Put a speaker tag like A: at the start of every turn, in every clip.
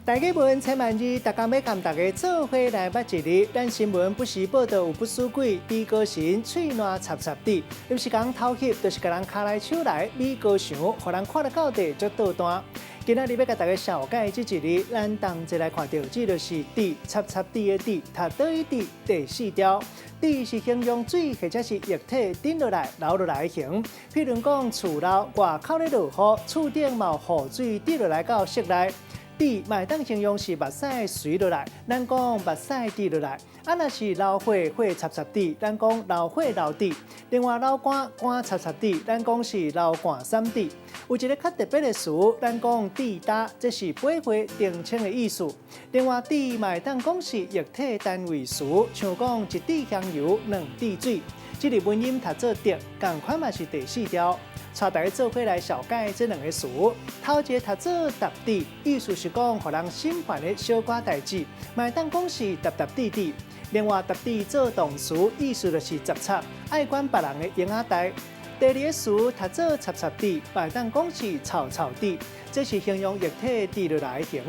A: 大家文千萬字，逐工欲共大家做伙來捌一字。咱新聞不時報道有不死鬼豬哥神喙瀾插插滴，毋是共偷翕，就是共人跤來手來米高牆，予人看了到底足倒彈。今仔日欲共大家紹介這一字，咱同齊來看著，這就是滴插插滴的滴，讀佗一滴第四調。滴是形容水或者是液體滴落來流落來的形。譬如講厝內外口咧落雨，厝頂嘛有雨水滴落來到室內。滴嘛會當形容是目屎垂落來，咱講目屎滴落來。啊，若是流血血插插滴，咱講流血流滴。另外流汗汗插插滴，咱講是流汗潁滴。有一个較特別的詞，咱講滴答，這是八歲澄清的意思。另外滴嘛會當講是液體單位詞，像講一滴香油，兩滴水。這个文音讀做滴，仝款嘛是第四調。帶大家做伙來紹介這兩个詞，頭一个讀做沓滴，意思是講予人心煩的小可代誌，嘛會當講是沓沓滴滴。另外，沓滴做動詞，意思就是插插，愛管別人的閒仔代。第二個詞讀做插插滴，嘛會當講是臭臭滴，這是形容液體滴落來的形。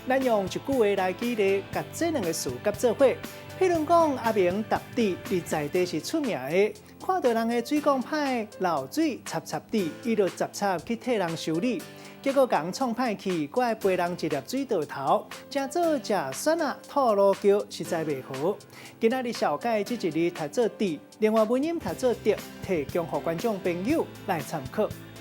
A: 咱用一句話來舉例，共這兩个詞佮做伙。譬如講，阿明沓滴佇在地是出名的，看著人的水管歹漏水插插滴，伊就插插去替人修理，結果共創歹去，閣愛賠人一粒水道頭，誠做食酸仔吐爐叫，實在袂好。今仔日紹介這一字讀做滴，另外文音讀做滴，提供予觀眾朋友來參考。